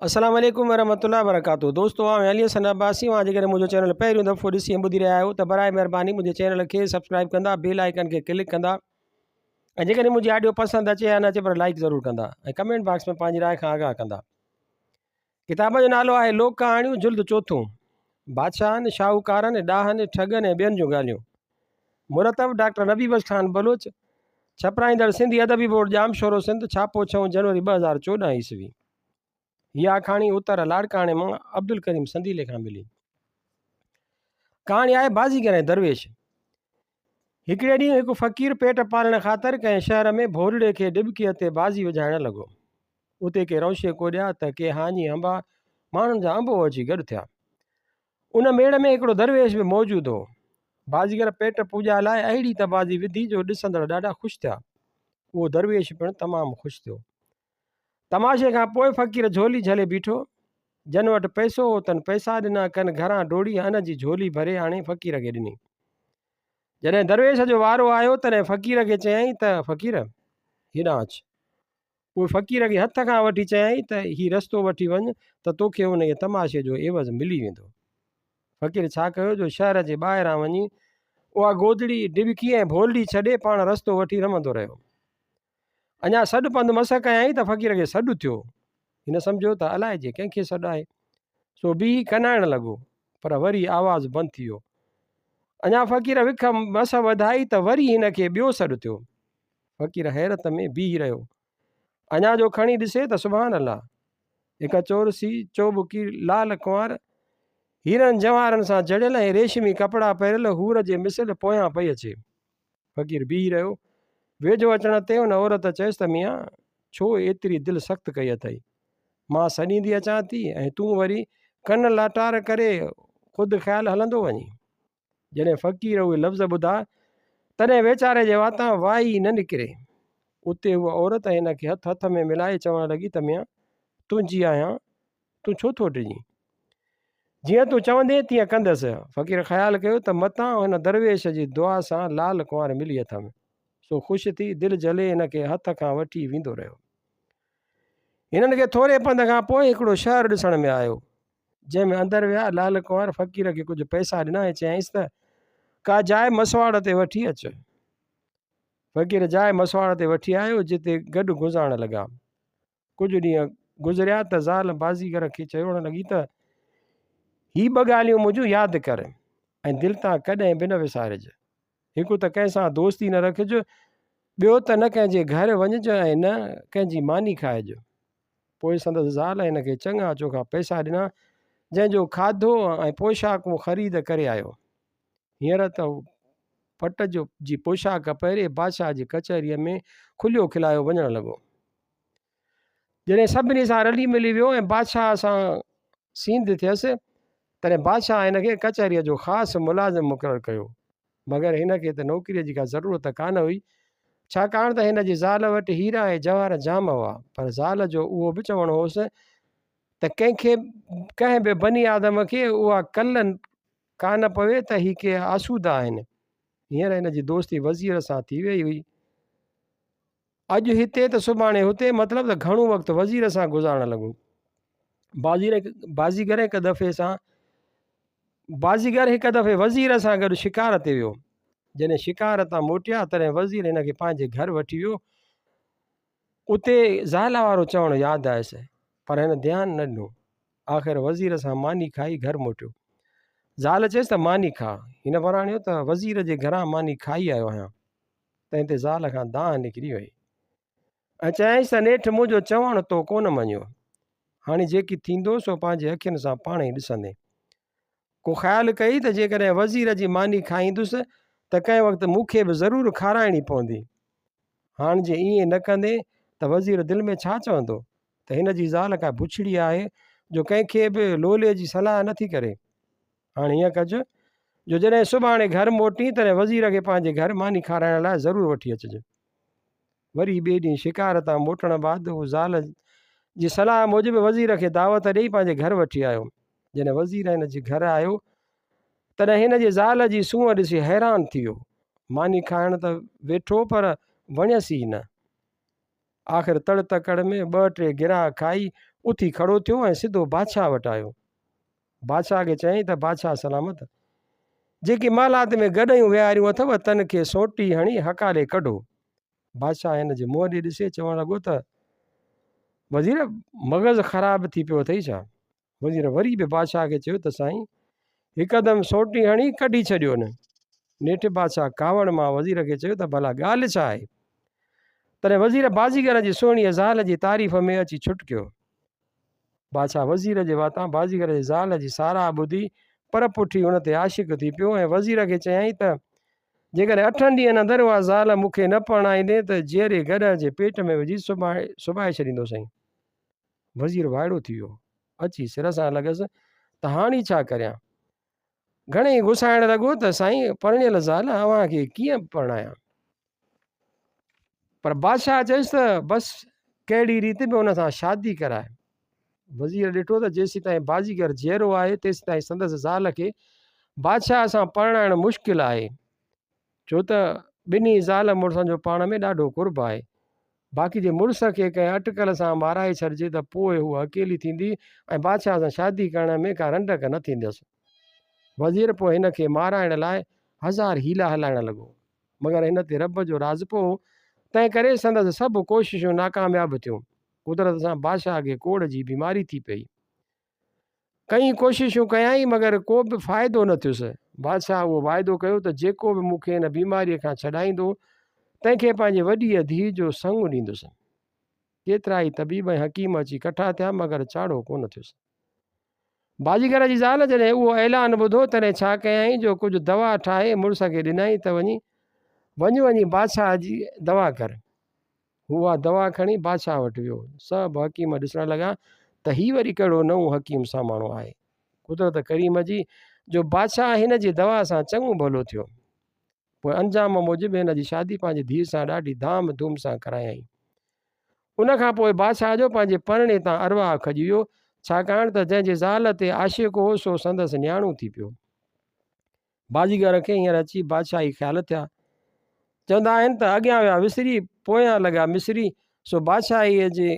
السلام عليڪم ورحمة الله وبرڪاته دوستو آئون علي حسن عباسي اوهان جيڪڏهن منهنجو چينل پهريون دفعو ڏسي ۽ ٻڌي رهيا آهيو ته برائي مهرباني منهنجي چينل کي سبسڪرائب ڪندا بيل آئيڪن کي ڪلڪ ڪندا ۽ جيڪڏهن منهنجي آڊيو پسند اچي يا نه اچي پر لائڪ ضرور ڪندا ۽ ڪمينٽ باڪس ۾ پنهنجي راء کان آگاهه ڪندا ڪتاب جو نالو آهي لوڪ ڪهاڻيون جلد چوٿون بادشاهن شاهوڪارن ڏاهن ٺڳن ۽ ٻين جون ڳالهيون مرتب ڊاڪٽر نبي بخش خان بلوچ ڇپرائيندڙ سنڌي ادبي بورڊ ڄامشورو سنڌ ڇاپو ڇهون جنوري 2014 عيسوي. هيء آکاڻي اتر لاڙڪاڻي مان عبدالڪريم سنديلي کان ملي. ڪهاڻي آهي بازيگر ۽ درويش. هڪڙي ڏينهن هڪ فقير پيٽ پالڻ خاطر ڪنهن شهر ۾ ڀورڙي کي ڊٻڪيء تي بازي وجهائڻ لڳو. اتي ڪي رونشي ڪوڏيا ته ڪي هاڃي هنبا ماڻهن جا انبوهه اچي گڏ ٿيا. ان ميڙ ۾ هڪڙو درويش به موجود هو. بازيگر پيٽ پوڄا لاء اهڙي ته بازي وڌي جو ڏسندڙ ڏاڍا خوش ٿيا. اهو درويش پڻ تمام خوش ٿيو. تماشي کان پوء فقير جهولي جهلي بيٺو. جن وٽ پئسو هو تن پئسا ڏنا، ڪن گهران ڊوڙي ان جي جهولي ڀري آڻي فقير کي ڏني. جڏهن درويش جو وارو آيو تڏهن فقير کي چيائين ته فقير! هيڏانهن اچ. پوء فقير کي هٿ کان وٺي چيائين ته هي رستو وٺي وڃ ته توکي انهيء تماشي جو عيوض ملي ويندو. فقير ڇا ڪيو جو شهر جي ٻاهران وڃي اها گودڙي، ڊٻڪي ۽ ڀولڙي ڇڏي پاڻ رستو وٺي رمندو رهيو. اڃا سڏ پنڌ مس ڪيائين ته فقير کي سڏ ٿيو. هن سمجهيو ته الائجي ڪنهن کي سڏ آهي. سو بيهي ڪنائڻ لڳو، پر وري آواز بند ٿي ويو. اڃا فقير وک مس وڌائي ته وري هن کي ٻيو سڏ ٿيو. فقير حيرت ۾ بيهي رهيو. اڃا جو کڻي ڏسي ته سبحان الله! هڪ چورسي، چوٻڪي، لال ڪنوار، هيرن جواهرن سان جڙيل ۽ ريشمي ڪپڙا پهريل حور جي مثل پويان پئي اچي. فقير بيهي رهيو. ويجهو اچڻ تي ان عورت چيس ته ميان! ڇو ايتري دل سخت ڪئي اٿئي؟ مان سڏيندي اچان ٿي ۽ تون وري ڪن لاٽار ڪري خود خيال هلندو وڃين. جڏهن فقير اهي لفظ ٻڌا، تڏهن ويچاري جي واتان وائي ئي نه نڪري. اتي هوء عورت هن کي هٿ هٿ ۾ ملائي چوڻ لڳي ته ميان، تنهنجي آهيان، تون ڇو ٿو ڊڄين؟ جيئن تون چوندين تيئن ڪندس. فقير خيال ڪيو ته متان هن درويش جي دعا سان لال ڪنوار ملي اٿم. سو خوش ٿي دل جهلي هن کي هٿ کان وٺي ويندو رهيو. هنن کي ٿوري پنڌ کان پوء هڪڙو شهر ڏسڻ ۾ آيو. جنهن ۾ اندر ويا، لعل ڪنوار فقير کي ڪجهه پئسا ڏنا ۽ چيائينس ته، ڪا جاء مسواڙ تي وٺي اچ. فقير جاء مسواڙ تي وٺي آيو، جتي گڏ گذارڻ لڳا. ڪجهه ڏينهن گذريا ته زال بازيگر کي چوڻ لڳي ته، هي ٻه ڳالهيون منهنجون ياد ڪر ۽ دل تان ڪڏهن به نه وسارج. هڪ ته ڪنهن سان دوستي نه رکج، ٻيو ته نه ڪنهن جي گهر وڃج ۽ نه ڪنهن جي ماني کائج. پوء سندس زال هن کي چڱا چوکا پئسا ڏنا، جنهن جو کاڌو ۽ پوشاڪون خريد ڪري آيو. هينئر ته هو پٽ جي پوشاڪ پهري بادشاهه جي ڪچهريء ۾ کليو کلايو وڃڻ لڳو. جڏهن سڀني سان رلي ملي ويو ۽ بادشاهه سان سينڌ ٿيس، تڏهن بادشاهه هن کي ڪچهريء جو خاص ملازم مقرر ڪيو. مگر هن کي ته نوڪريء جي ڪا ضرورت ڪانه هئي، ڇاڪاڻ ته هن جي زال وٽ هيرا ۽ جواهر جام هئا، پر زال جو اهو به چوڻ هوس ته ڪنهن کي، ڪنهن به بني آدم کي اها ڪل ڪانه پوي ته هي ڪي آسودا آهن. هينئر هن جي دوستي وزير سان ٿي ويئي هئي. اڄ هتي ته سڀاڻي هتي، مطلب ته گهڻو وقت وزير سان گذارڻ لڳو. بازيگر هڪ دفعي سان بازيگر هڪ دفعي وزير سان گڏ شڪار تي ويو. جڏهن شڪار تان موٽيا، تڏهن وزير هن کي پنهنجي گهر وٺي ويو. اتي زال وارو چوڻ ياد آيس، پر هن ڌيان نه ڏنو. آخر وزير سان ماني کائي گهر موٽيو. زال چيس ته ماني کاء. هن وراڻيو ته وزير جي گهران ماني کائي آيو آهيان. تنهن تي زال کان دانهن نڪري وئي ۽ چيائينس ته نيٺ منهنجو چوڻ تو ڪونه مڃيو، هاڻي جيڪي ٿيندو سو پنهنجي اکين سان پاڻ ئي ڏسندين. ڪو خيال ڪيئي ته جيڪڏهن وزير جي ماني کائيندس ته ڪنهن وقت مون کي به ضرور کارائڻي پوندي. هاڻ جي ائين نه ڪندين ته وزير دل ۾ ڇا چوندو ته هن جي زال ڪا بڇڙي آهي جو ڪنهن کي به لولي جي صلاح نٿي ڪري. هاڻ هيئن ڪج، جو جڏهن سڀاڻي گهر موٽين، تڏهن وزير کي پنهنجي گهر ماني کارائڻ لاء ضرور وٺي اچج. وري ٻئي ڏينهن شڪار تان موٽڻ بعد هو زال جي صلاح موجب وزير کي دعوت ڏيئي پنهنجي گهر وٺي آيو. جڏهن وزير هن جي گهر آيو، تڏهن هن جي زال جي سونهن ڏسي حيران ٿي ويو. ماني کائڻ ته ويٺو پر وڻيس ئي نه. آخر تڙ تڪڙ ۾ ٻه ٽي گراهه کائي اٿي کڙو ٿيو ۽ سڌو بادشاهه وٽ آيو. بادشاهه کي چيائين ته بادشاهه سلامت! جيڪي محلات ۾ گڏهيون ويهاريون اٿو، تن کي سونٽي هڻي هڪالي ڪڍو. بادشاهه هن جي منهن ڏي ڏسي چوڻ لڳو ته وزير مغز خراب ٿي پيو اٿئي ڇا؟ وزير وري به بادشاهه کي چيو ته سائين هڪدم سونٽي هڻي ڪڍي ڇڏيو نه. نيٺ بادشاهه ڪاوڙ مان وزير کي چيو ته ڀلا ڳالهه ڇا آهي؟ تڏهن وزير بازيگر جي سهڻيء زال جي تعريف ۾ اچي ڇٽڪيو. بادشاهه وزير جي واتان بازيگر جي زال جي ساراهه ٻڌي پر پٺي ان تي عاشق ٿي پيو ۽ وزير کي چيائين ته جيڪڏهن اٺن ڏينهن اندر اها زال مون کي نه پرڻائيندين ته جيئري گڏهه جي پيٽ ۾ وجهي سبائي ڇڏيندوسئين. وزير وائڙو ٿي ويو. اچي سر سان لڳس ته هاڻي ڇا ڪريان؟ گهڻي گسائڻ لڳو ته سائين پرڻيل زال اوهان کي ڪيئن پرڻايان؟ پر بادشاهه چيس ته بس ڪهڙي ريت به ان سان شادي ڪراء. وزير ڏٺو ته جيسيتائين بازيگر جيئرو آهي تيسيتائين سندس زال کي بادشاهه سان پرڻائڻ مشڪل آهي، ڇو ته ٻنهي زال مڙسن جو پاڻ ۾ ڏاڍو قرب آهي. باقي جي مڙس کي ڪنهن اٽڪل سان مارائي ڇڏجي ته پوء هوء اڪيلي ٿيندي ۽ بادشاهه سان شادي ڪرڻ ۾ ڪا رنڊڪ نه ٿيندس. وزير پوء هن کي مارائڻ لاء هزار حيلا هلائڻ لڳو، مگر هن تي رب جو راضپو هو، تنهن ڪري سندس سڀ ڪوششون ناڪامياب ٿيون. قدرت سان بادشاهه کي ڪوڙهه جي بيماري ٿي پئي. ڪئين ڪوششون ڪيائين مگر ڪو به فائدو نه ٿيس. بادشاهه اهو واعدو ڪيو ته جيڪو به مون کي هن بيماريء کان ڇڏائيندو، تنهن کي پنهنجي وڏيء ڌيء جو سڱ ڏيندس. ڪيترائي طبيب ۽ حڪيم اچي ڪٺا ٿيا مگر چاڙهو ڪونه ٿيس. بازيگر جي زال جڏهن اهو اعلان ٻڌو، تڏهن ڇا ڪيائين جو ڪجهه دوا ٺاهي مڙس کي ڏنائين ته وڃي وڃ وڃي بادشاهه جي دوا ڪر. هو اها دوا کڻي بادشاهه وٽ ويو. سڀ حڪيم ڏسڻ لڳا ته هي وري ڪهڙو نئون حڪيم ساماڻو آهي. قدرت ڪريم جي جو بادشاهه هن جي دوا سان چڱو ڀلو ٿيو. پوء انجام موجب هن جي شادي پنهنجي ڌيء سان ڏاڍي ڌام ڌوم سان ڪرايائين. ان کان پوء بادشاهه جو پنهنجي پرڻي تان ارواح کڄي ويو، ڇاڪاڻ ته جنهن جي زال تي عاشق هو سو سندس نياڻو ٿي پيو. بازيگر کي هينئر اچي بادشاهي خيال ٿيا. چوندا آهن ته اڳيان ويا وسري، پويان لڳا مصري، سو بادشاهيء جي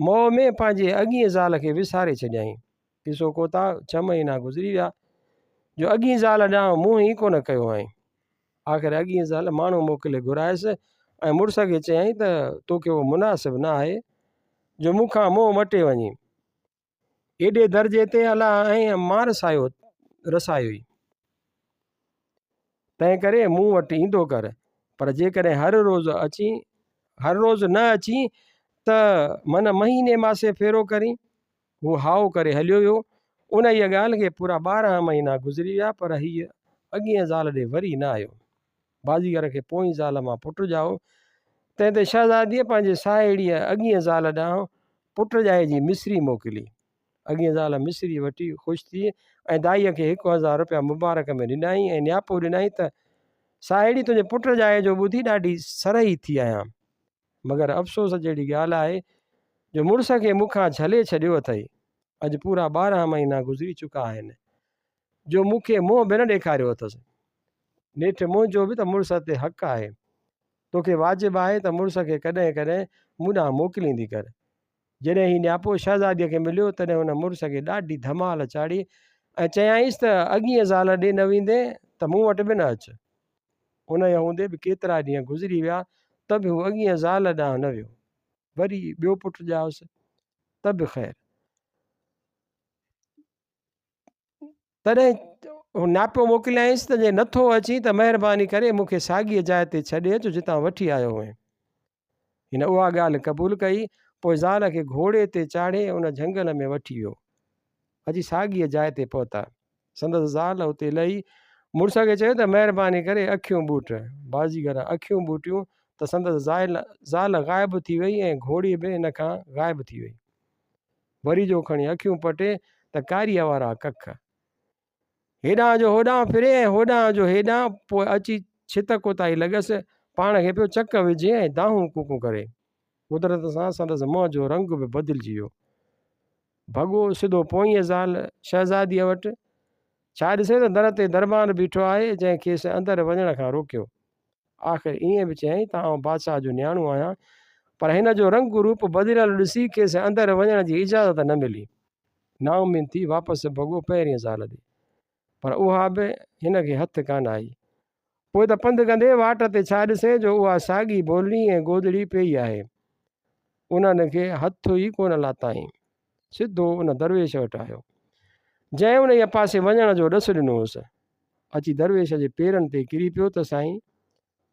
موهه ۾ پنهنجي اڳينء زال کي وساري ڇڏيائين. قصو ڪوتاهه، ڇهه مهينا گذري ويا، جو اڳينء زال ڏانهن منهن ئي ڪونه ڪيو هئائين. آخر اڳينء زال ماڻهو موڪلي گهرايس ۽ مڙس کي چيائين ته توکي اهو مناسب نه آهي، جو مون کان منهن مٽي وڃين. ايڏي درجي تي الله ۽ مان رسايو رسايوئي. تنهن ڪري مون وٽ ايندو ڪر، پر جيڪڏهن هر روز اچين هر روز نه اچين ته من مهيني ماسي ڦيرو ڪرين. هو هائو ڪري هليو ويو. انهيء ڳالهه کي پورا 12 مهينا گذري ويا، پر هيء اڳينء زال ڏي وري نه آيو. بازيگر کي پوئين زال مان پٽ ڄائو، تنهن تي شهزاديء پنهنجي ساهيڙيء اڳينء زال ڏانهن پٽ ڄائي جي مصري موڪلي. اڳينء زال مصري وٺي خوش ٿي ۽ دائيء کي 1000 رپيا مبارڪ ۾ ڏنائين ۽ نياپو ڏنائين ته، ساهيڙي تنهنجي پٽ ڄائي جو ٻڌي ڏاڍي سرهي ٿي آهيان، مگر افسوس جهڙي ڳالهه آهي جو مڙس کي مون کان جهلي ڇڏيو اٿئي. اڄ پورا 12 مهينا گذري چڪا آهن، جو مون کي منهن به نه ڏيکاريو اٿس. نيٺ منهنجو به ته مڙس تي حق آهي. توکي واجب آهي ته مڙس کي ڪڏهن ڪڏهن مون ڏانهن موڪليندي ڪر. جڏهن هي نياپو شهزاديء کي مليو، تڏهن هن مڙس کي ڏاڍي ڌمال چاڙهي ۽ چيائينس ته اڳينء زال ڏي نه ويندين ته مون وٽ به نه اچ. انهيء هوندي به ڪيترا ڏينهن گذري ويا ته به هو اڳينء زال ڏانهن نه ويو. وري ٻيو پٽ ڄائس ته به خير. تڏهن نياپو موڪليائينس ته جي نٿو اچين ته مهرباني ڪري مون کي ساڳيء جاء تي ڇڏي اچ جتان وٺي آيو هئين. هن اها ڳالهه قبول ڪئي، پوء زال کي گهوڙي تي چاڙهي ان جهنگل ۾ وٺي ويو. اچي ساڳيء جاء تي پهتا. سندس زال اتي لهي مڙس کي چيو ته مهرباني ڪري اکيون ٻوٽ. بازيگر اکيون ٻوٽيون ته سندس زال غائب ٿي وئي ۽ گهوڙي به هن کان غائب ٿي وئي. وري جو کڻي اکيون پٽي ته ڪاريء وارا ڪک. هيڏانهن جو هوڏانهن ڦري ۽ هوڏانهن جو هيڏانهن، پوء اچي ڇت ڪوتاهي لڳس، پاڻ کي پيو چڪ وجهي ۽ دانهون ڪوڪون ڪري. قدرت سان سندس منهن جو رنگ به بدلجي ويو. ڀڳو سڌو پوئينء زال شهزاديء وٽ. ڇا ڏسي ته در تي دربان بيٺو آهي، جنهن کيس اندر وڃڻ کان روڪيو. آخر ائين به چيائين ته آئون بادشاهه جو نياڻو آهيان، پر هن جو رنگ روپ بدليل ڏسي کيس اندر وڃڻ جي اجازت نه ملي. نااميد ٿي واپس ڀڳو پهرينء زال ڏي. پر اها به هن کي هٿ ڪانه آئي. پوء ته پنڌ ڪندي واٽ تي ڇا ڏسي جو اها ساڳي ڀولڙي ۽ گودڙي پيئي آهي. انهن کي هٿ ئي ڪونه لاتائين. سڌو ان درويش وٽ آيو، جنهن انهيء پاسي وڃڻ جو ڏس ڏنو هوس. اچي درويش جي پيرن تي ڪري پيو ته سائين!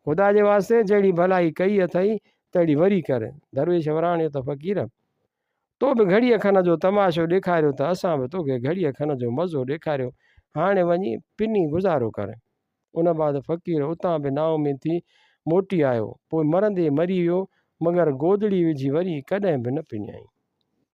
خدا جي واسطي جهڙي ڀلائي ڪئي اٿئي، تهڙي وري ڪر. درويش وراڻيو ته فقير! تو به گهڙيء کن جو تماشو ڏيکاريو ته اسان به توکي گهڙيء کن جو مزو ڏيکاريو، هاڻي وڃي پني گذارو ڪر. ان بعد فقير اتان به نااميد ٿي موٽي آيو. پوء مرندي مري ويو، مگر گودڙي وجهي وري ڪڏهن به نه پنيائين.